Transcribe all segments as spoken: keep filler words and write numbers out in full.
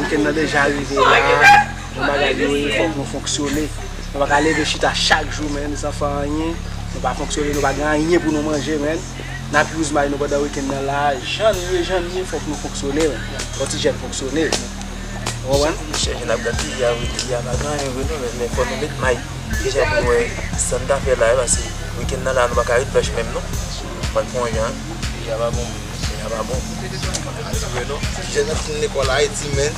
Ke n nan deja rive la, yon bagay yo ye, fòk nou fonksyone. Nou pa ka leve chita chak jou, menn, san fè anyen. Nou pa fonksyone, nou pa gen anyen pou nou manje, menn. N ap use may nou pandan wikenn nan la, jan n ye, jan n ye, fòk nou fonksyone, menn. Fò ti jèn fonksyone. Ou konprann? Chèche n ap gad peyi a, wi, peyi a pa gen anyen vre non, menn, men fò nou met may. Deja pou nou wè sa n ta fè la, paske wikenn nan la, nou pa ka ret blanch menm non. Fò n fè yon jan. Peyi a pa bon. Peyi a pa bon. Asire non. Jèn ap fin lekòl Ayiti, menn.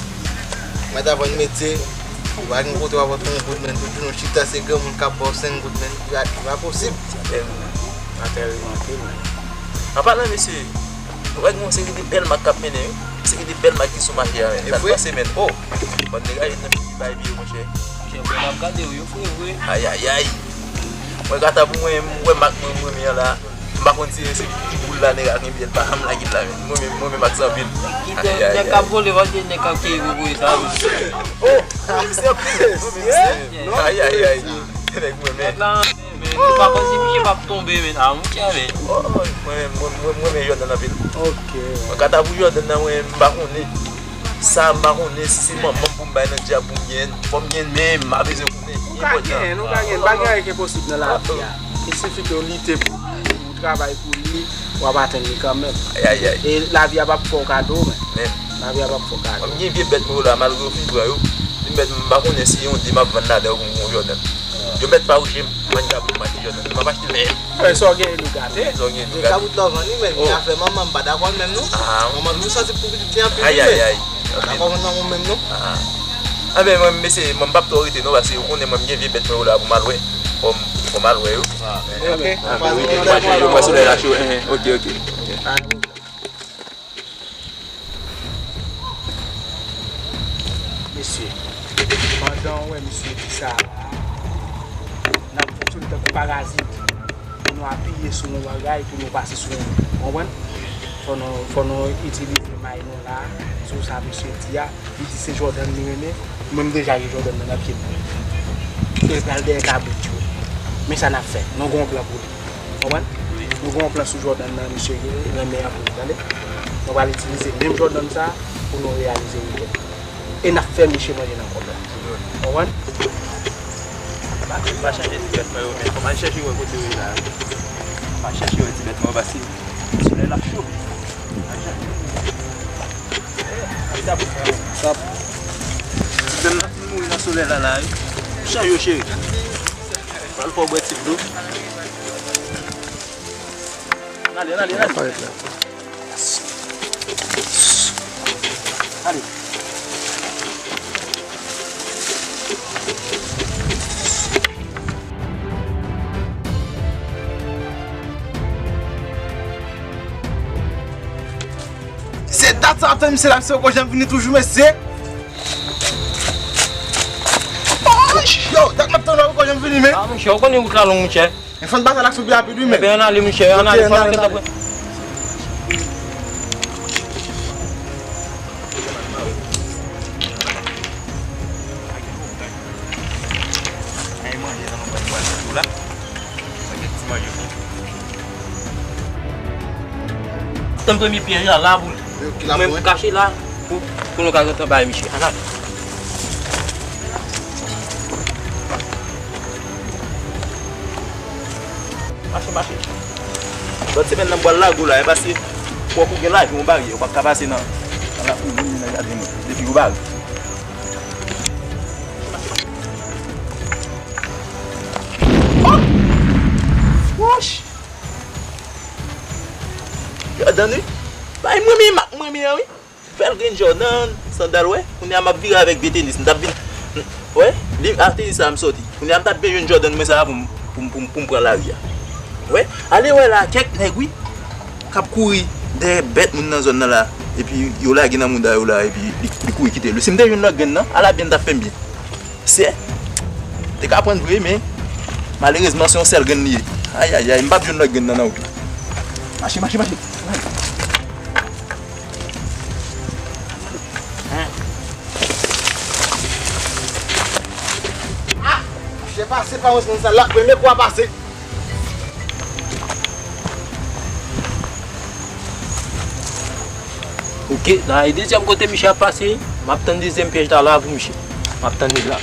Mwen ta vann metye. Ou pa gen kote w ap antre yon goud, menn. Tout jounen w chita, se granmoun k ap ba w senk goud, menn. Li pa, li pa posib. Sa tèlman, sa tèlman anpil, menn. An palan, mesye, nou wè gen yon seri de bèl mak k ap mennen, wi. Yon seri de bèl mak ki sou mache a, menn. Sa n panse, menn. Oh! Bann nèg a vin nan peyi bay vye, monchè. Monchè, frè, n ap gade w, yo, frè, vre. Ayayay. Mwen, kanta pou mwen, mwen, mak mwen, mwen, mwen, la. M pa konn si se boul la nèg la kenbe, l pa janm lage l la, menn. Mwen menm, mwen menm ak sa anpil. Kite nèg k ap vole, paske nèg k ap keyi kokoye sa. Oh! Misye ap pile. Mwen menm, misye. Ayayay. Nèg mwen, menn. Nèg la, men, nou pa konn si misye p ap tonbe, men. Ah, monchè, men. Oh, mwen menm, mwen, mwen, mwen renmen Jordan anpil. Ok. Mwen kanta pou Jordan nan, mwen, m pa konnen. Sa m pa konnen si se manman m pou m bay nan djab pou m gen, fò m gen men m pa bezwen konnen. Nou ka gen, nou ka gen, pa gen anyen ki enposib nan lavi a. Il sifi ke w lite pou li, ou travay pou li, w ap atenn li kanmenm. Ayayay. E lavi a p ap fè w kado, men. Lavi a p ap fè w kado. Fò m gen vye bèt mwen yo la, malgre yo fin pran yo. Vye bèt m pa konnen si yon de m ap vann ladan yo pou m gen yon Jordan. Yo mèt fawouche m, mwen ka pou m achte Jordan. M ap achte l, men. Sa w genyen nou gate. Sa w genyen nou gate. Kabrit la w vann li, men afè manman m pa dakò menm non. Manman toujou santi pou pitit li anpil wi, men. Ayayay. Dakò vann manman w menm non. Anben mwen, mesye, mwen m p ap twò rete non, paske ou konnen mwen m gen vye bèt mwen yo la pou m al wè. Fò m, fò m al wè yo. Ok. Mwen pase, mwen pase, yo pase lè la cho. Ok, ok. Mesye, pandan w wè misye di sa la, n ap fonksyone tankou parazit pou nou apiye sou yon bagay, pou nou pase sou yon moun. Konprann? Fò nou, fò nou itilize may nou la sou sa misye di a. Li di se Jordan li renmen. Mwen, m deja gen Jordan nan nan pye m. E l pral dèyè kabrit yo. Men sa n ap fè. Nou gen yon plan pou li. Konprann? Nou gen yon plan sou Jordan nan, misye renmen anpil, tande? Nou pral itilize menm Jordan sa pou nou reyalize weekend. E n ap fè misye manje nan kòb la. Konprann? Pa, pa chanje ti bèt mwen yo, men fò m al chèche wè kote yo ye la. Pa chèche wè ti bèt mwen yo, paske solèy la cho. Al chèche. Ti bèt la fin mouri nan solèy la, la, wi. Chanje yo, cheri. Pral fè w bwè ti dlo. Ann ale, ann ale, ann ale. Ale. Se dat sa ap tann misye la, misye poko janm vini toujou, mesye. Oh, yo, dat m ap tann la poko janm vini, men. Ah, monchè, ou konnen wout la long, monchè. Men fò n pase al aksyon pi rapid wi, men. Enben, ann ale, monchè, ann ale, fò n al aksyon. Tann premye pyèj la, la pou li. Mwen, m kache la pou, pou nou ka gentan bay misye. Ann ale. Mache, mache. Lòt semèn nan m pral lage w la, e paske fòk ou gen lajan yon baryè, ou p ap ka pase nan, nan lakou moun, nan jaden moun, depi yo bare. Oh! Wouch! Jordan, wi. Bay mwen men mak mwen men an, wi. Fè l gen Jordan, sandal, wè. Kounye a m ap vire avèk vye tenis. M t ap vin, wè, li ak tenis sa a m sòti. Kounye a m t ap byen jwenn Jordan mwen sa a pou m, pou m, pou m, pou m pran lari a. Wè, ale wè la, kèk nèg, wi, k ap kouri dèyè bèt moun nan zòn nan la. Epi yo lage nan mouda yo la, epi li, li kouri kite l. Si m te jwenn lòt grenn nan, ala byen l t ap fè m byen. Se, te ka pran vre, men malerezman, se yon sèl grenn li ye. Ayayay, m p ap jwenn lòt grenn nan nan wout la. Mache, mache, mache. Ah, monchè, pase pa mwen, konn sa la, premye kou a pase. Ok, la e dezyèm kote misye ap pase. M ap tann dezyèm pyèj la la pou misye. M ap tann li la.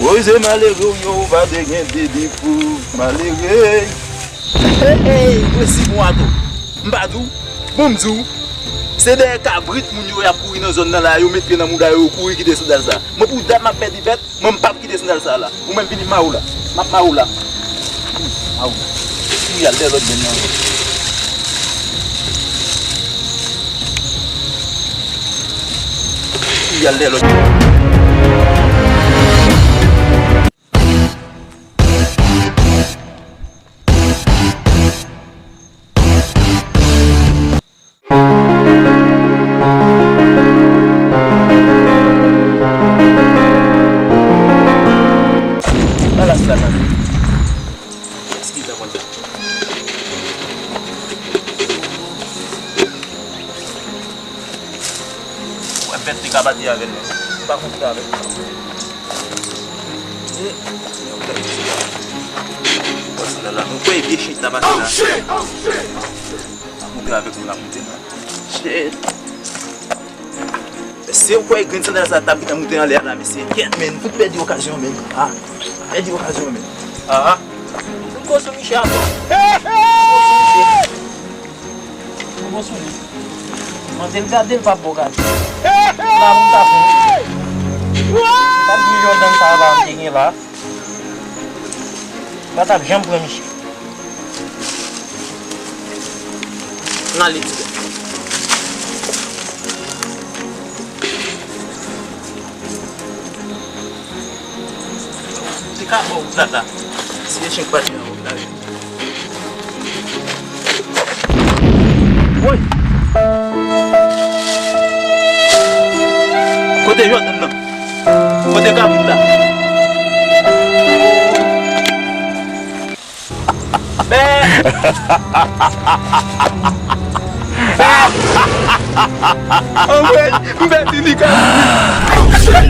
Woy, se malere w ye, ou pa te gen dede pou malere. Hey, hey, mwen si bon ato. M pa di w, bon, m di w, se dèyè kabrit moun yo y ap kouri nan zòn nan la, yo met pye nan mouda yo, yo kouri kite sandal sa. Mwen pou dat m ap pèdi bèt, mwen m p ap kite sandal sa la. Ou menm vini ma ou la. M ap ma ou la. Vini ma ou la. Vini al dèyè lòt grenn nan. Vini al dèyè lòt grenn nan. Balas la nan. Eskize mwen. Wè bèt li ka pati avè l. Li pa kontre avè l. Pase la la. Mwen kwè vye chit la pase la. Ap monte avèk nou, l ap monte la. Shit. Mesye, ou kwè grenn sandal sa t ap gentan moute anlè a la, mesye? Kèt, men, fout pèdi okazyon, men. Ah, pèdi okazyon, men. Ah, ah. M fin koze misye ankò. M fin koze misye. M fin koze li. Mande l gade l pa bon gade. La, m ta pran. Pa di Jordan sa la, m te gen la. Pa t ap janm pran misye. N ale, ti bèt. Te ka ba w dat la. Si e chen k pati nan wout la, wi. Woy! Kote Jordan nan? Kote kabrit la? Bè! Anmwey, m pèdi li kabrit.